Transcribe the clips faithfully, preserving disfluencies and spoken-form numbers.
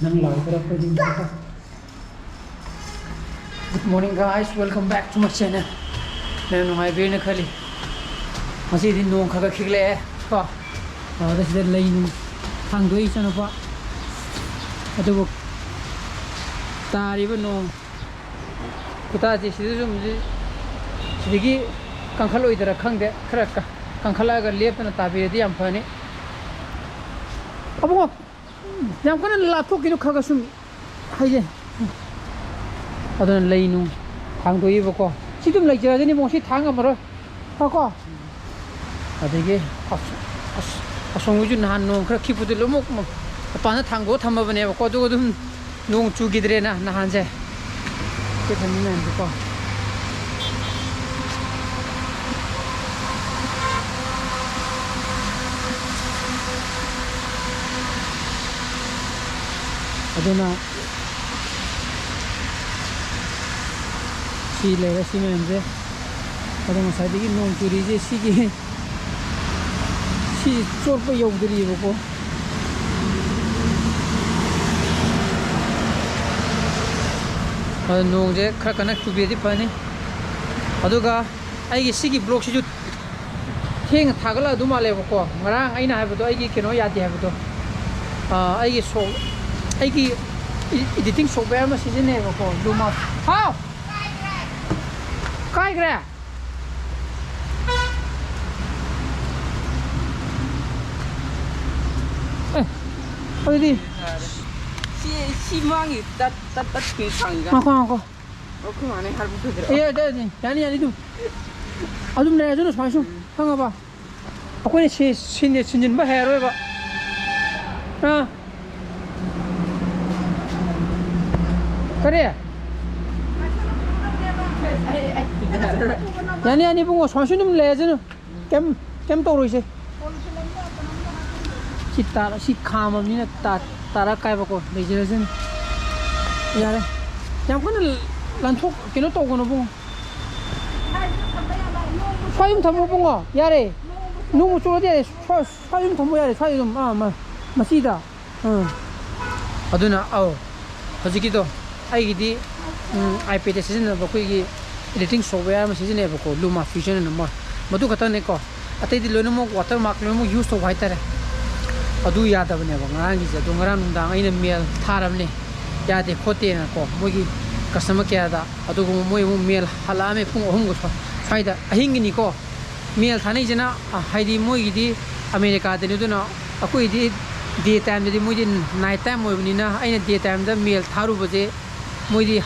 ꯅꯪ ꯂꯥꯎꯊꯔꯛꯄꯁꯤꯡꯗꯣ꯫ Good morning guys, welcome back to my channel. ꯃꯌꯥꯝ ꯅꯨꯡꯉꯥꯏꯕꯤꯔꯤꯅ ꯈꯜꯂꯤ꯫ ꯉꯁꯤꯗꯤ ꯅꯣꯡ ꯈꯔ ꯈꯔ ꯈꯤꯛꯂꯛꯑꯦ ꯀꯣ꯫ ꯑꯗꯨꯗ ꯁꯤꯗ ꯂꯩ ꯅꯨꯡ ꯊꯥꯡꯗꯣꯛꯏ ꯏꯆꯥꯅꯨꯄꯥ꯫ ꯑꯗꯨꯕꯨ ꯇꯥꯔꯤꯕ ꯅꯣꯡ ꯈꯨꯇꯥꯁꯦ ꯁꯤꯗ ꯁꯨꯝ ꯁꯤꯗꯒꯤ ꯀꯟꯈꯠꯂꯣꯏꯗ꯭ꯔꯥ ꯈꯪꯗꯦ꯫ ꯈꯔ ꯀ-, ꯀꯟꯈꯠꯂꯛꯑꯒ ꯂꯦꯞꯇꯅ ꯇꯥꯕꯤꯔꯗꯤ ꯌꯥꯝ ꯐꯅꯤ꯫ ꯑꯕꯨꯡꯉꯣ, ꯌꯥꯝ ꯀꯟꯅ ꯂꯥꯞꯊꯣꯛꯈꯤꯅꯨ, ꯈꯔ ꯈꯔ ꯁꯨꯝ ꯍꯥꯏꯖꯩ꯫ ꯑꯗꯨꯅ ꯂꯩ ꯅꯨꯡ ꯊꯥꯡꯗꯣꯛꯏꯕꯀꯣ꯫ ꯁꯤ ꯑꯗꯨꯝ ꯂꯩꯖꯔꯖꯅꯤ ꯏꯕꯨꯡꯉꯣ, ꯁꯤ ꯊꯥꯡ ꯉꯝꯃꯔꯣꯏ꯫ ꯀꯣ꯫ ꯑꯗꯒꯤ ꯑꯁ-, ꯑꯁ-, ꯑꯁꯣꯝꯒꯤꯁꯨ ꯅꯍꯥꯟ ꯅꯣꯡ ꯈꯔ ꯈꯤꯛꯄꯗꯨ ꯂꯣꯏꯅꯃꯛ ꯃ-, ꯃꯄꯥꯟꯗ ꯊꯥꯡꯗꯣꯛꯑ ꯊꯝꯃꯕꯅꯦꯕꯀꯣ, ꯑꯗꯨꯒ ꯑꯗꯨꯝ ꯅꯣꯡ ꯆꯨꯈꯤꯗ꯭ꯔꯦꯅ ꯅꯍꯥꯟꯁꯦ꯫ ꯁꯤ ꯊꯝꯃꯤ ꯃꯌꯥꯝꯁꯦꯀꯣ꯫ ꯑꯗꯨꯅ ꯁꯤ ꯂꯩꯔꯦ, ꯁꯤ ꯃꯌꯥꯝꯁꯦ꯫ ꯑꯗꯣ ꯉꯁꯥꯏꯗꯒꯤ ꯅꯣꯡ ꯆꯨꯔꯤꯁꯦ ꯁꯤꯒꯤ, ꯁꯤ ꯆꯣꯠꯄ ꯌꯧꯗ꯭ꯔꯤꯑꯕꯀꯣ꯫ ꯑꯗꯣ ꯅꯣꯡꯁꯦ ꯈꯔ ꯀꯟꯅ ꯆꯨꯕꯤꯔꯗꯤ ꯐꯅꯤ꯫ ꯑꯗꯨꯒ ꯑꯩꯒꯤ ꯁꯤꯒꯤ ꯕ꯭ꯂꯣꯛꯁꯤꯁꯨ ꯊꯦꯡꯅ ꯊꯥꯒꯠꯂꯛꯑꯗꯧ ꯃꯥꯜꯂꯦꯕꯀꯣ꯫ ꯉꯔꯥꯡ ꯑꯩꯅ ꯍꯥꯏꯕꯗꯣ, ꯑꯩꯒꯤ ꯀꯩꯅꯣ ꯌꯥꯗꯦ ꯍꯥꯏꯕꯗꯣ, ꯑꯥ, ꯑꯩꯒꯤ ꯁꯣ-, ꯑꯩꯒꯤ ꯏ-, ꯏꯗꯤꯇꯤꯡ ꯁꯣꯐꯋꯦꯌꯔ ꯑꯃ ꯁꯤꯖꯤꯟꯅꯩꯌꯦꯕꯀꯣ, ꯂꯨꯃꯥ꯫ ꯍꯥꯎ! ꯀꯥꯏꯈ꯭ꯔꯦ? ꯑꯦ, ꯑꯗꯨꯗꯤ ꯁꯤ, ꯁꯤ ꯃꯥꯡꯉꯤ ꯇꯠ, ꯇꯠ, ꯇꯠ ꯈꯤꯇꯪ ꯁꯥꯡꯉꯤꯒ꯫ ꯉꯥꯏꯈꯣ, ꯉꯥꯏꯈꯣ꯫ ꯑꯩꯈꯣꯏ ꯃꯥꯅ ꯍꯥꯏꯔꯛꯄ ꯈꯪꯗ꯭ꯔꯣ? ꯑꯦ, ꯑꯗꯨ, ꯑꯗꯨ, ꯌꯥꯅꯤ, ꯌꯥꯅꯤ, ꯑꯗꯨꯝ꯫ ꯑꯗꯨꯝ ꯂꯩꯔꯁꯅꯨ ꯁꯨꯃꯥꯏ ꯁꯨꯝ, ꯈꯪꯉꯕ? ꯑꯩꯈꯣꯏꯅ ꯁꯤ-, ꯁꯤꯟ-, ꯁꯤꯟꯖꯤꯟꯕ ꯍꯩꯔꯔꯣꯏꯕ꯫ ꯑꯥ꯫ ꯀꯔꯤ? ꯌꯥꯅꯤ, ꯌꯥꯅꯤ, ꯏꯕꯨꯡꯉꯣ, ꯁꯨꯃꯥꯏ ꯁꯨꯝ ꯑꯗꯨꯝ ꯂꯩꯔꯁꯅꯨ꯫ ꯀꯩꯝ, ꯀꯩꯝ ꯇꯧꯔꯣꯏꯁꯦ꯫ ꯁꯤ ꯇꯥꯔ-, ꯁꯤ ꯈꯥꯝꯃꯕꯅꯤꯅ ꯇꯥ-, ꯇꯥꯔꯛ ꯀꯥꯏꯕꯀꯣ, ꯂꯩꯖꯔꯁꯅꯤ꯫ ꯌꯥꯔꯦ꯫ ꯌꯥꯝ ꯀꯟꯅ ꯂꯟꯊꯣꯛ-, ꯀꯩꯅꯣ ꯇꯧꯒꯅꯨ ꯏꯕꯨꯡꯉꯣ꯫ ꯁ꯭ꯋꯥꯏ ꯑꯗꯨꯝ ꯊꯝꯃꯣ ꯏꯕꯨꯡꯉꯣ꯫ ꯌꯥꯔꯦ꯫ ꯅꯣꯡꯕꯨ ꯆꯨꯔꯗꯤ ꯌꯥꯔꯦ꯫ ꯁ꯭ꯋꯥꯏ, ꯁ꯭ꯋꯥꯏ ꯑꯗꯨꯝ ꯊꯝꯃꯣ ꯌꯥꯔꯦ꯫ ꯁ꯭ꯋꯥꯏ ꯑꯗꯨꯝ, ꯑꯥ, ꯃ-, ꯃꯁꯤꯗ꯫ ꯑꯥ꯫ ꯑꯗꯨꯅ, ꯑꯧ, ꯍꯧꯖꯤꯛꯀꯤꯗꯣ ꯑꯩꯒꯤꯗꯤ, ꯎꯝ, iPad ꯁꯤꯖꯤꯟꯅꯕ ꯑꯩꯈꯣꯏꯒꯤ editing software ꯑꯃ ꯁꯤꯖꯤꯟꯅꯩꯕꯀꯣ, Luma Fusion ꯑꯅ ꯑꯃ, ꯃꯗꯨ ꯈꯛꯇꯅꯦꯀꯣ꯫ ꯑꯇꯩꯗꯤ ꯂꯣꯏꯅꯃꯛ watermark ꯂꯣꯏꯅꯃꯛ use ꯇꯧꯕ ꯍꯥꯏꯇꯥꯔꯦ꯫ ꯑꯗꯨ ꯌꯥꯗꯕꯅꯦꯕ ꯉꯔꯥꯡꯒꯤꯁꯦ꯫ ꯑꯗꯣ ꯉꯔꯥꯡ ꯅꯨꯡꯗꯥꯡ ꯑꯩꯅ mail ꯊꯥꯔꯕꯅꯦ, ꯌꯥꯗꯦ ꯈꯣꯠꯇꯦꯅꯀꯣ, ꯃꯣꯏꯒꯤ customer careꯗ꯫ ꯑꯗꯨꯒꯨꯝꯕ ꯃꯣꯏ ꯑꯃꯨꯛ mail ꯍꯜꯂꯛꯑꯝꯃꯦ ꯄꯨꯡ ꯑꯍꯨꯝꯒ ꯁ꯭ꯋꯥ-, ꯁ꯭ꯋꯥꯏꯗ, ꯑꯍꯤꯡꯒꯤꯅꯤꯀꯣ꯫ Mail ꯊꯥꯅꯩꯁꯤꯅ, ꯑ, ꯍꯥꯏꯗꯤ ꯃꯣꯏꯒꯤꯗꯤ ꯑꯃꯦꯔꯤꯀꯥꯗꯅꯤ, ꯑꯗꯨꯅ ꯑꯩꯈꯣꯏꯗꯤ day timeꯗꯗꯤ, ꯃꯣꯏꯗꯤ night time ꯑꯣꯏꯕꯅꯤꯅ ꯑꯩꯅ day timeꯗ mail ꯊꯥꯔꯨꯕꯁꯦ ꯃꯣꯏꯗꯤ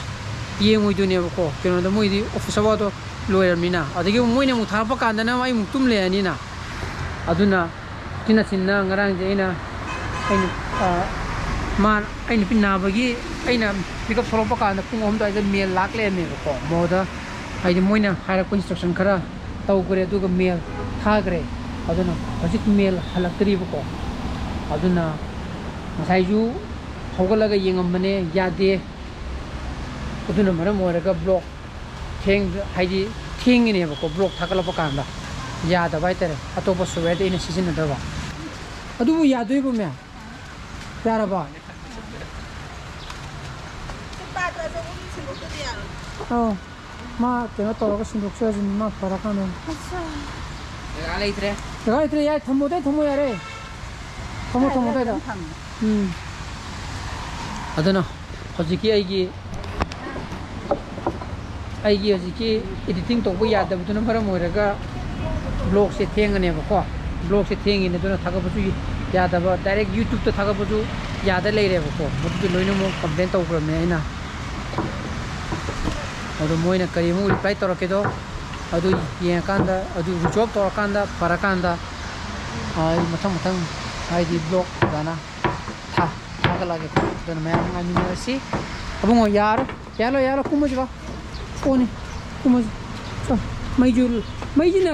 ꯌꯦꯡꯉꯣꯏꯗꯣꯏꯅꯦꯕꯀꯣ, ꯀꯩꯅꯣꯗ ꯃꯣꯏꯗꯤ office hourꯗꯣ ꯂꯣꯏꯔꯕꯅꯤꯅ꯫ ꯑꯗꯒꯤ ꯃꯣꯏꯅ ꯑꯃꯨꯛ ꯊꯥꯔꯛꯄ ꯀꯥꯟꯗꯅ ꯑꯩ ꯑꯃꯨꯛ ꯇꯨꯝ ꯂꯩꯔꯅꯤꯅ꯫ ꯑꯗꯨꯅ ꯎꯆꯤꯟ ꯅꯥꯆꯤꯟꯅ ꯉꯔꯥꯡꯁꯦ ꯑꯩꯅ, ꯑꯩꯅ, ꯑ, ꯃꯥ, ꯑꯩ ꯅꯨꯄꯤ ꯅꯥꯕꯒꯤ ꯑꯩꯅ pickup ꯊꯣꯛꯂꯛꯄ ꯀꯥꯟꯗ ꯄꯨꯡ ꯑꯍꯨꯝ ꯑꯗꯨꯋꯥꯏꯗ mail ꯂꯥꯛ ꯂꯩꯔꯝꯃꯦꯕꯀꯣ꯫ ꯃꯣꯗ ꯍꯥꯏꯗꯤ ꯃꯣꯏꯅ ꯍꯥꯏꯔꯛꯄ instruction ꯈꯔ ꯇꯧꯈ꯭ꯔꯦ, ꯑꯗꯨꯒ mail ꯊꯥꯈ꯭ꯔꯦ꯫ ꯑꯗꯨꯅ ꯍꯧꯖꯤꯛ mail ꯍꯜꯂꯛꯇ꯭ꯔꯤꯕꯀꯣ꯫ ꯑꯗꯨꯅ ꯉꯁꯥꯏꯁꯨ ꯍꯧꯒꯠꯂꯒ ꯌꯦꯡꯉꯝꯕꯅꯦ, ꯌꯥꯗꯦ꯫ ꯑꯗꯨꯅ ꯃꯔꯝ ꯑꯣꯏꯔꯒ vlog ꯊꯦꯡ-, ꯍꯥꯏꯗꯤ ꯊꯦꯡꯉꯤꯅꯦꯕꯀꯣ, vlog ꯊꯥꯒꯠꯂꯛꯄ ꯀꯥꯟꯗ ꯌꯥꯗꯕ ꯍꯥꯏꯇꯥꯔꯦ꯫ ꯑꯇꯣꯞꯄ softwareꯗꯤ ꯑꯩꯅ ꯁꯤꯖꯤꯟꯅꯗꯕ꯫ ꯑꯗꯨꯕꯨ ꯌꯥꯗꯣꯏꯕ, ꯃꯦꯝ? ꯌꯥꯔꯕꯣ? ꯑꯧ, ꯃꯥ ꯀꯩꯅꯣ ꯇꯧꯔꯒ ꯁꯤꯟꯗꯣꯛꯆꯔꯁꯤꯅꯤ, ꯃꯥ ꯐꯔꯀꯥꯟꯗ꯫ ꯖꯒꯥ ꯂꯩꯇ꯭ꯔꯦ꯫ ꯖꯒꯥ ꯂꯩꯇ꯭ꯔꯦ, ꯌꯥꯔꯦ, ꯊꯝꯃꯣ, ꯑꯗꯨꯋꯥꯏ ꯊꯝꯃꯣ, ꯌꯥꯔꯦ꯫ ꯊꯝꯃꯣ, ꯊꯝꯃꯣ, ꯑꯗꯨꯋꯥꯏꯗ꯫ ꯎꯝ꯫ ꯑꯗꯨꯅ ꯍꯧꯖꯤꯛꯀꯤ ꯑꯩꯒꯤ, ꯑꯩꯒꯤ ꯍꯧꯖꯤꯛꯀꯤ editing ꯇꯧꯕ ꯌꯥꯗꯕꯗꯨꯅ ꯃꯔꯝ ꯑꯣꯏꯔꯒ vlogꯁꯦ ꯊꯦꯡꯉꯅꯦꯕꯀꯣ꯫ Vlogꯁꯦ ꯊꯦꯡꯉꯤꯅꯦ, ꯑꯗꯨꯅ ꯊꯥꯒꯠꯄꯁꯨ ꯌꯥꯗꯕ, direct YouTubeꯇ ꯊꯥꯒꯠꯄꯁꯨ ꯌꯥꯗ ꯂꯩꯔꯦꯕꯀꯣ꯫ ꯃꯗꯨꯗꯤ ꯂꯣꯏꯅꯃꯛ complain ꯇꯧꯈ꯭ꯔꯕꯅꯦ ꯑꯩꯅ꯫ ꯑꯗꯣ ꯃꯣꯏꯅ ꯀꯔꯤꯃꯨꯛ reply ꯇꯧꯔꯛꯀꯦꯗꯣ, ꯑꯗꯨ ꯌꯦꯡꯉꯀꯥꯟꯗ, ꯑꯗꯨ resolve ꯇꯧꯔꯀꯥꯟꯗ, ꯐꯔꯀꯥꯟꯗ, ꯑꯥ, ꯑꯩ ꯃꯊꯪ ꯃꯊꯪ ꯍꯥꯏꯗꯤ vlog ꯐꯖꯅ ꯊꯥ-, ꯊꯥꯒꯠꯂꯛꯑꯒꯦ꯫ ꯑꯗꯨꯅ ꯃꯌꯥꯝ ꯉꯥꯏꯃꯤꯟꯅꯔꯁꯤ꯫ ꯑꯕꯨꯡꯉꯣ, ꯌꯥꯔꯣꯏ, ꯌꯥꯔꯣꯏ, ꯌꯥꯔꯣꯏ, ꯀꯨꯝꯃꯁꯤꯀꯣ꯫ ꯐꯣꯟꯅꯤ, ꯀꯨꯝꯃꯁꯤ꯫ ꯆꯣ, ꯃꯩꯁꯨ, ꯃꯩꯁꯤꯅ,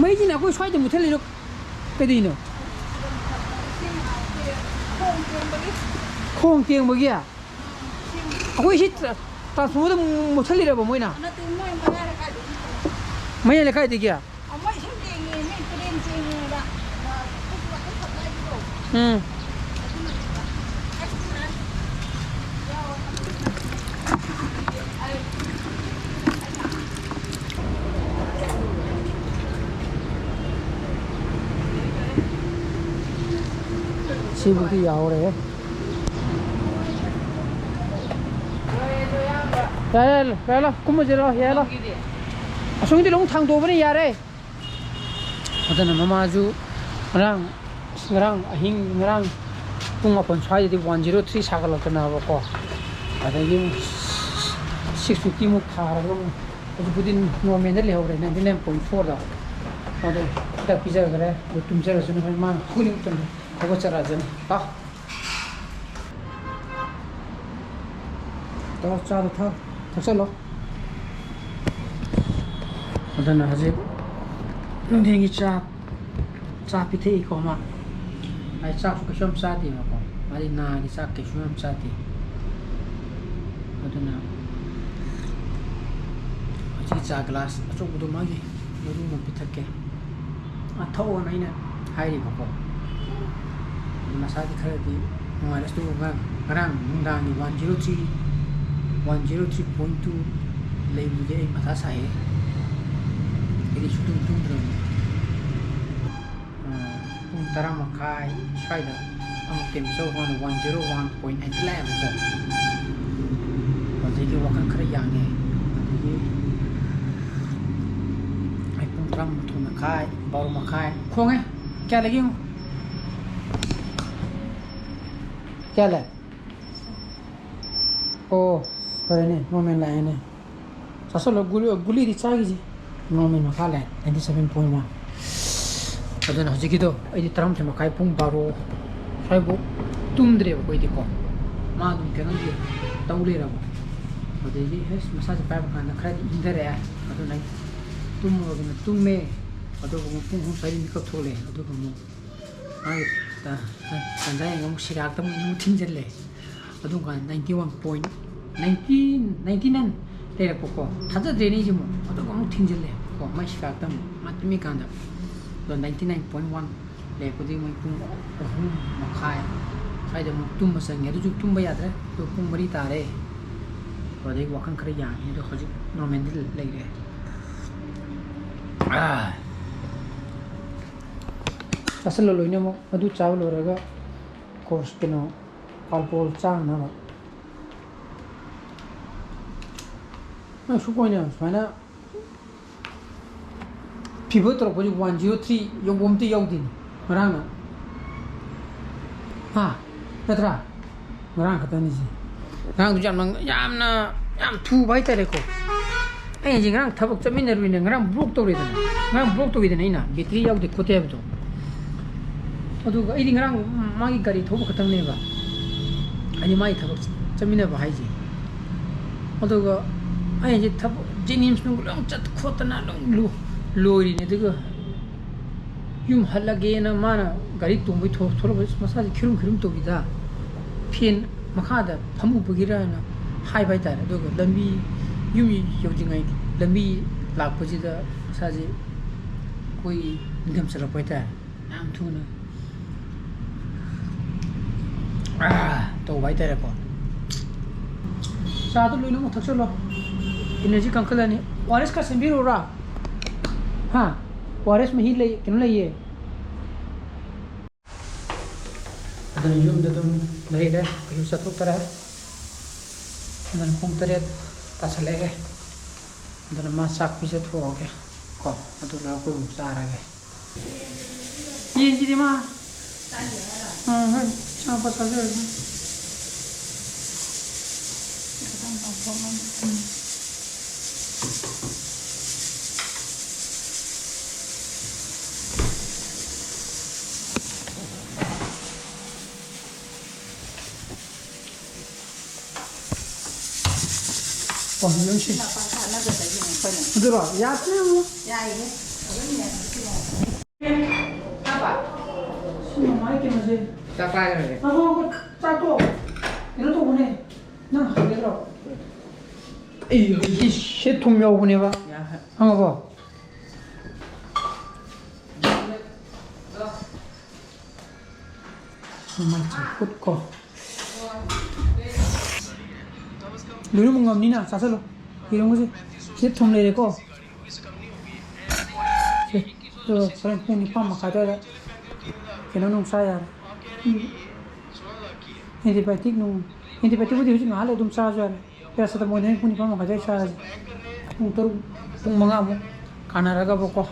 ꯃꯩꯁꯤꯅ ꯑꯩꯈꯣꯏ ꯁ꯭ꯋꯥꯏꯗ ꯃꯨꯠꯊꯠꯂꯤꯔꯣ? ꯀꯩꯗꯧꯔꯤꯅꯣ? ꯈꯣꯡ ꯇꯦꯡꯕꯒꯤ? ꯑꯩꯈꯣꯏ ꯁꯤ ꯇ꯭ꯔꯥ-, transformerꯗ ꯃꯨꯠꯊꯠꯂꯤꯔꯕ ꯃꯣꯏꯅ? ꯅꯠꯇꯦ, ꯃꯣꯏ ꯃꯌꯥꯏ ꯂꯩꯀꯥꯏꯗꯒꯤ꯫ ꯃꯌꯥꯏ ꯂꯩꯀꯥꯏꯗꯒꯤ? ꯑ, ꯃꯣꯏ ꯏꯁꯤꯡ ꯇꯦꯡꯉꯦ, ꯃꯤ ꯇꯨꯔꯦꯟ ꯇꯦꯡꯉꯦꯅ, ꯑ, ꯑꯩꯈꯣꯏꯒꯤ water supplyꯒꯤꯗꯣ꯫ ꯎꯝ꯫ ꯑꯗꯨꯅꯅꯦꯕ꯫ ꯁꯤꯕꯨꯗꯤ ꯌꯥꯍꯧꯔꯦ꯫ ꯌꯥꯔꯦ, ꯌꯥꯔꯦ, ꯀꯨꯝꯃꯁꯤꯔꯣ, ꯌꯥꯔꯦ꯫ ꯑꯁꯣꯝꯒꯤꯗꯤ ꯂꯣꯏ ꯊꯥꯡꯗꯣꯛꯑꯕꯅꯤ, ꯌꯥꯔꯦ꯫ ꯑꯗꯨꯅ ꯃꯃꯥꯁꯨ ꯉꯔꯥꯡ, ꯉꯔꯥꯡ ꯑꯍꯤꯡ, ꯉꯔꯥꯡ ꯄꯨꯡ ꯃꯥꯄꯟ ꯁ꯭ꯋꯥꯏꯗꯗꯤ ꯋꯥꯟ ꯖꯤꯔꯣ ꯊ꯭ꯔꯤ ꯁꯥꯒꯠꯂꯛꯇꯅꯕꯀꯣ, ꯑꯗꯒꯤ ꯑꯃꯨꯛ ꯁꯤꯛꯁ ꯐꯤꯐꯇꯤꯃꯨꯛ ꯊꯥꯔꯒ ꯑꯃꯨꯛ ꯍꯧꯖꯤꯛꯄꯨꯗꯤ ꯅꯣꯔꯃꯦꯜꯗ ꯂꯩꯍꯧꯔꯦ, ꯅꯥꯏꯟꯇꯤ ꯅꯥꯏꯟ ꯄꯣꯏꯟ ꯐꯣꯔꯗ꯫ ꯑꯗꯣ ꯍꯤꯗꯥꯛ ꯄꯤꯖꯈ꯭ꯔꯦ, ꯑꯗꯨ ꯇꯨꯝꯖꯔꯁꯅꯨ, ꯃꯥꯅ ꯍꯧꯒꯠꯅꯤꯡꯕ ꯃꯇꯝꯗ ꯍꯧꯒꯠꯆꯔꯛꯑꯖꯅꯤ꯫ ꯂꯥꯎ꯫ ꯇꯧꯔꯣ, ꯆꯥꯗꯣ ꯊꯛ-, ꯊꯛꯆꯜꯂꯣ꯫ ꯑꯗꯨꯅ ꯍꯧꯖꯤꯛ ꯅꯨꯡꯊꯤꯜꯒꯤ ꯆꯥꯛ, ꯆꯥꯛ ꯄꯤꯊꯛꯏꯀꯣ ꯃꯥ꯫ ꯑꯩ ꯆꯥꯛꯁꯨ ꯀꯩꯁꯨ ꯌꯥꯝ ꯆꯥꯗꯦꯕꯀꯣ꯫ ꯃꯥꯗꯤ ꯅꯥꯒꯤ ꯆꯥꯛ ꯀꯩꯁꯨ ꯌꯥꯝ ꯆꯥꯗꯦ꯫ ꯑꯗꯨꯅ ꯍꯧꯖꯤꯛꯀꯤ ꯆꯥ ꯒ꯭ꯂꯥꯁ ꯑꯆꯧꯕꯗꯣ ꯃꯥꯒꯤ ꯃꯔꯨ ꯑꯃ ꯄꯤꯊꯛꯀꯦ꯫ ꯑ, ꯊꯛꯑꯣꯅ ꯑꯩꯅ ꯍꯥꯏꯔꯤꯕꯀꯣ꯫ ꯑꯗꯨ ꯃꯁꯥꯗꯤ ꯈꯔꯗꯤ ꯅꯨꯡꯉꯥꯏꯔꯁꯨ ꯉꯔꯥꯡ, ꯉꯔꯥꯡ ꯅꯨꯡꯗꯥꯡꯒꯤ one zero three, one zero three point two ꯂꯩꯕꯗꯨꯗꯤ ꯑꯩ ꯃꯊꯥ ꯁꯥꯏꯌꯦ꯫ ꯑꯩꯗꯤ ꯁꯨꯛꯇꯨꯝ ꯇꯨꯝꯗ꯭ꯔꯕꯅꯤ꯫ ꯑ, ꯄꯨꯡ ꯇꯔꯥ ꯃꯈꯥꯏ ꯁ꯭ꯋꯥꯏꯗ ꯑꯃꯨꯛ ꯇꯦꯝꯆꯧ ꯃꯥꯅ one zero one point eight ꯂꯥꯛꯑꯦꯕꯀꯣ꯫ ꯑꯗꯒꯤ ꯋꯥꯈꯜ ꯈꯔ ꯌꯥꯡꯉꯦ꯫ ꯑꯗꯒꯤ ꯑꯩ ꯄꯨꯡ ꯇꯔꯥꯃꯥꯊꯣꯏ ꯃꯈꯥꯏ, ꯕꯥꯔꯣ ꯃꯈꯥꯏ ꯈꯣꯡꯉꯦ꯫ ꯀꯌꯥ ꯂꯩꯒꯦ ꯌꯦꯡꯉꯣ꯫ ꯀꯌꯥ ꯂꯩ? ꯑꯣ, ꯐꯔꯦꯅꯦ, ꯅꯣꯔꯃꯦꯜ ꯂꯥꯛꯑꯦꯅꯦ꯫ ꯆꯥꯁꯜꯂꯣ, ꯒꯨꯂꯤ, ꯒꯨꯂꯤꯗꯤ ꯆꯥꯈꯤꯁꯤ꯫ ꯅꯣꯔꯃꯦꯜ ꯃꯈꯥ ꯂꯩ, ꯅꯥꯏꯟꯇꯤ ꯁꯚꯦꯟ ꯄꯣꯏꯟ ꯋꯥꯟ꯫ ꯑꯗꯨꯅ ꯍꯧꯖꯤꯛꯀꯤꯗꯣ ꯑꯩꯗꯤ ꯇꯔꯥꯃꯥꯊꯣꯏ ꯃꯈꯥꯏ, ꯄꯨꯡ ꯕꯥꯔꯣ ꯁ꯭ꯋꯥꯏꯐꯥꯎ ꯇꯨꯝꯗ꯭ꯔꯦꯕꯀꯣ ꯑꯩꯗꯤꯀꯣ꯫ ꯃꯥ ꯑꯗꯨꯝ ꯀꯩꯅꯣꯒꯤ ꯇꯧ ꯂꯩꯔꯕ꯫ ꯑꯗꯩꯗꯤ ꯑꯁ, ꯃꯁꯥꯁꯦ ꯄꯥꯏꯕ ꯀꯥꯟꯗ ꯈꯔꯗꯤ ꯏꯪꯊꯔꯛꯑꯦ꯫ ꯑꯗꯨꯅ ꯑꯩ ꯇꯨꯝꯃꯨꯔꯒꯅ ꯇꯨꯝꯃꯦ꯫ ꯑꯗꯨꯒ ꯑꯃꯨꯛ ꯄꯨꯡ ꯑꯍꯨꯝ ꯁ꯭ꯋꯥꯏꯗ ꯃꯤꯀꯞ ꯊꯣꯛꯂꯛꯑꯦ꯫ ꯑꯗꯨꯒ ꯑꯃꯨꯛ ꯃꯥꯒꯤ ꯇ-, ꯇ-, ꯇꯟꯖꯥ ꯌꯦꯡꯉꯒ ꯑꯃꯨꯛ ꯁꯤꯔꯥꯛꯇ ꯑꯃꯨꯛ, ꯑꯃꯨꯛ ꯊꯤꯟꯖꯜꯂꯦ꯫ ꯑꯗꯨꯝ ꯀꯥꯟꯗ ninety one point ninety, ninety nine ꯂꯩꯔꯛꯄꯀꯣ꯫ ꯊꯥꯖꯗ꯭ꯔꯦꯅꯦ ꯑꯩꯁꯦ ꯑꯃꯨꯛ꯫ ꯑꯗꯨꯒ ꯑꯃꯨꯛ ꯊꯤꯟꯖꯜꯂꯦ ꯀꯣ꯫ ꯃꯥꯏ ꯁꯤꯔꯥꯛꯇ ꯑꯃꯨꯛ ꯃꯥ ꯇꯨꯝꯃꯤꯀꯥꯟꯗ꯫ ꯑꯗꯣ ꯅꯥꯏꯟꯇꯤ ꯅꯥꯏꯟ ꯄꯣꯏꯟ ꯋꯥꯟ ꯂꯩꯔꯛꯄꯗꯒꯤ ꯃꯣꯏ ꯄꯨꯡ ꯑꯍꯨꯝ ꯃꯈꯥꯏ ꯁ꯭ꯋꯥꯏꯗ ꯑꯃꯨꯛ ꯇꯨꯝꯕ ꯆꯪꯉꯦ꯫ ꯑꯗꯨꯁꯨ ꯇꯨꯝꯕ ꯌꯥꯗ꯭ꯔꯦ꯫ ꯑꯗꯣ ꯄꯨꯡ ꯃꯔꯤ ꯇꯥꯔꯦ꯫ ꯑꯗꯨꯗꯒꯤ ꯋꯥꯈꯜ ꯈꯔ ꯌꯥꯡꯉꯦ꯫ ꯑꯗꯣ ꯍꯧꯖꯤꯛ ꯅꯣꯔꯃꯦꯜꯗꯤ ꯂꯩꯔꯦ꯫ ꯑꯥ꯫ ꯆꯥꯁꯤꯜꯂꯣ ꯂꯣꯏꯅꯃꯛ꯫ ꯑꯗꯨ ꯆꯥꯕ ꯂꯣꯏꯔꯒ ꯀꯩꯅꯣ, ꯀꯥꯜꯄꯣꯜ ꯆꯥꯅꯕ꯫ ꯅꯪ ꯁꯨꯛ ꯑꯣꯏꯅ ꯁꯨꯃꯥꯏꯅ ꯐꯤꯚꯔ ꯇꯧꯔꯛꯄꯁꯤ ꯋꯥꯟ ꯖꯤꯔꯣ ꯊ꯭ꯔꯤ ꯌꯧꯕ ꯑꯝꯇ ꯌꯥꯎꯗꯦꯅꯦ ꯉꯔꯥꯡꯅ꯫ ꯍꯥ? ꯅꯠꯇ꯭ꯔꯥ? ꯉꯔꯥꯡ ꯈꯛꯇꯅꯤꯁꯦ꯫ ꯉꯔꯥꯡꯗꯨ ꯌꯥꯝꯅ, ꯌꯥꯝꯅ, ꯌꯥꯝ ꯊꯨꯕ ꯍꯥꯏꯇꯥꯔꯦꯀꯣ꯫ ꯑꯩ ꯍꯧꯖꯤꯛ ꯉꯔꯥꯡ ꯊꯕꯛ ꯆꯠꯃꯤꯟꯅꯔꯨꯏꯅꯦ, ꯉꯔꯥꯡ ꯕ꯭ꯂꯣꯛ ꯇꯧꯔꯦꯗꯅ, ꯉꯔꯥꯡ ꯕ꯭ꯂꯣꯛ ꯇꯧꯋꯤꯗꯅ ꯑꯩꯅ, ꯕꯦꯇ꯭ꯔꯤ ꯌꯥꯎꯗꯦ ꯈꯣꯠꯇꯦ ꯍꯥꯏꯕꯗꯣ꯫ ꯑꯗꯨꯒ ꯑꯩꯗꯤ ꯉꯔꯥꯡ ꯃꯥꯒꯤ ꯒꯥꯔꯤ ꯊꯧꯕ ꯈꯛꯇꯪꯅꯦꯕ, ꯍꯥꯏꯗꯤ ꯃꯥꯒꯤ ꯊꯕꯛ ꯆꯠꯃꯤꯟꯅꯕ ꯍꯥꯏꯁꯦ꯫ ꯑꯗꯨꯒ ꯑꯩ ꯍꯧꯖꯤꯛ ꯊꯕꯛ ꯖꯦꯅꯤꯝꯁ ꯅꯨꯡ ꯂꯣꯏ ꯆꯠ ꯈꯣꯠꯇꯅ ꯂꯣꯏ ꯂꯣ-, ꯂꯣꯏꯔꯤꯅꯦ꯫ ꯑꯗꯨꯒ ꯌꯨꯝ ꯍꯜꯂꯒꯦꯅ ꯃꯥꯅ ꯒꯥꯔꯤ ꯇꯣꯡꯕꯩ ꯊꯣꯛ-, ꯊꯣꯛꯂꯛꯄꯁꯤ ꯃꯁꯥꯁꯦ ꯈꯤꯔꯨꯝ ꯈꯤꯔꯨꯝ ꯇꯧꯕꯤꯗ, ꯐꯦꯟ ꯃꯈꯥꯗ ꯐꯝꯃꯨꯕꯒꯤꯔꯅ ꯍꯥꯏꯕ ꯍꯥꯏꯇꯥꯔꯦ꯫ ꯑꯗꯨꯒ ꯂꯝꯕꯤ, ꯌꯨꯝ ꯌꯧꯗ꯭ꯔꯤꯉꯩ ꯂꯝꯕꯤ ꯂꯥꯛꯄꯁꯤꯗ ꯃꯁꯥꯁꯦ ꯑꯩꯈꯣꯏ ꯅꯤꯡꯊꯝ ꯆꯜꯂꯛꯄ ꯍꯥꯏꯇꯥꯔꯦ, ꯌꯥꯝ ꯊꯨꯅ꯫ ꯑꯥ, ꯇꯧꯕ ꯍꯥꯏꯇꯥꯔꯦꯀꯣ꯫ ꯆꯥꯗꯣ ꯂꯣꯏꯅꯃꯛ ꯊꯛꯆꯜꯂꯣ, ꯏꯅꯔꯖꯤ ꯀꯟꯈꯠꯂꯅꯤ꯫ ꯑꯣ ꯑꯥꯔ ꯑꯦꯁ ꯈꯔ ꯁꯦꯝꯕꯤꯔꯛꯎꯔꯥ? ꯍꯥ? ꯑꯣ ꯑꯥꯔ ꯑꯦꯁ ꯃꯍꯤ ꯂꯩ, ꯀꯩꯅꯣ ꯂꯩꯌꯦ꯫ ꯑꯗꯨꯅ ꯌꯨꯝꯗ ꯑꯗꯨꯝ ꯂꯩꯔꯦ, ꯀꯩꯁꯨ ꯆꯠꯊꯣꯛꯇꯔꯦ꯫ ꯑꯗꯨꯅ ꯄꯨꯡ ꯇꯔꯦꯠ ꯇꯥꯁꯜꯂꯛꯑꯦ꯫ ꯑꯗꯨꯅ ꯃꯥ ꯆꯥꯛ ꯄꯤꯖꯊꯣꯛꯑꯒꯦ ꯀꯣ, ꯑꯗꯨ ꯂꯣꯏꯔꯒ ꯑꯩꯈꯣꯏ ꯑꯃꯨꯛ ꯆꯥꯔꯒꯦ꯫ ꯌꯦꯟꯁꯤꯗꯤ ꯃꯥ, ꯎꯝ, ꯍꯣꯏ, ꯆꯥꯛ ꯄꯣꯠ ꯆꯥꯖꯔꯁꯅꯨ꯫ ꯎꯝ꯫ ꯑꯣ, ꯌꯦꯡꯁꯤ꯫ ꯁꯤꯅ ꯄꯥꯛ ꯊꯥꯅꯗꯕꯒꯤꯅꯦ ꯑꯩꯈꯣꯏꯅ꯫ ꯑꯗꯨꯔꯣ? ꯌꯥꯗ꯭ꯔꯦ, ꯑꯃꯨꯛ꯫ ꯌꯥꯏꯌꯦ꯫ ꯑꯗꯨꯝ ꯌꯥꯏ꯫ ꯁꯤ ꯃꯃꯥꯏ ꯀꯩꯅꯣꯁꯦ꯫ ꯆꯥꯛ ꯆꯥꯈ꯭ꯔꯒꯦ꯫ ꯉꯥꯏꯈꯣ, ꯉꯥꯏꯈꯣ, ꯆꯥꯛꯇꯣ ꯀꯩꯅꯣ ꯇꯧꯕꯅꯦ꯫ ꯅꯪ ꯍꯪꯒꯗ꯭ꯔꯣ? ꯑꯩ ꯍꯧꯖꯤꯛꯀꯤ ꯁꯦ ꯊꯨꯝ ꯌꯥꯎꯕꯅꯦꯕ꯫ ꯌꯥ-, ꯈꯪꯉꯕꯣ? ꯃꯃꯥꯏ ꯆꯝꯐꯨꯠ ꯀꯣ꯫ ꯂꯣꯏꯅꯃꯛ ꯉꯝꯅꯤꯅ ꯆꯥꯁꯤꯜꯂꯨ꯫ ꯌꯦꯔꯨꯝꯒꯁꯦ꯫ ꯁꯤꯗ ꯊꯨꯝ ꯂꯩꯔꯦꯀꯣ꯫ ꯁꯦ, ꯑꯗꯣ ꯍꯣꯔꯦꯟ ꯄꯨꯡ ꯅꯤꯄꯥꯟ ꯃꯈꯥꯏ ꯑꯗꯨꯋꯥꯏꯗ ꯀꯩꯅꯣ ꯅꯨꯡ ꯆꯥ ꯌꯥꯔꯦ꯫ ꯎꯝ꯫ ꯑꯦꯟꯇꯤꯕꯥꯌꯣꯇꯤꯛ ꯅꯨꯡ, ꯑꯦꯟꯇꯤꯕꯥꯌꯣꯇꯤꯛꯄꯨꯗꯤ ꯍꯧꯖꯤꯛ ꯉꯥꯏꯍꯥꯛ ꯂꯩ ꯑꯗꯨꯝ ꯆꯥꯔꯁꯨ ꯌꯥꯔꯦ꯫ ꯄꯦꯔꯥꯁꯤꯇꯥꯃꯣꯜꯗꯤ ꯍꯣꯔꯦꯟ ꯄꯨꯡ ꯅꯤꯄꯥꯟ ꯃꯈꯥꯏ ꯑꯗꯨꯋꯥꯏ ꯆꯥꯔꯁꯦ꯫ ꯄꯨꯡ ꯇꯔꯨꯛ, ꯄꯨꯡ ꯃꯉꯥꯃꯨꯛ ꯀꯥꯟꯅꯔꯒꯕꯀꯣ꯫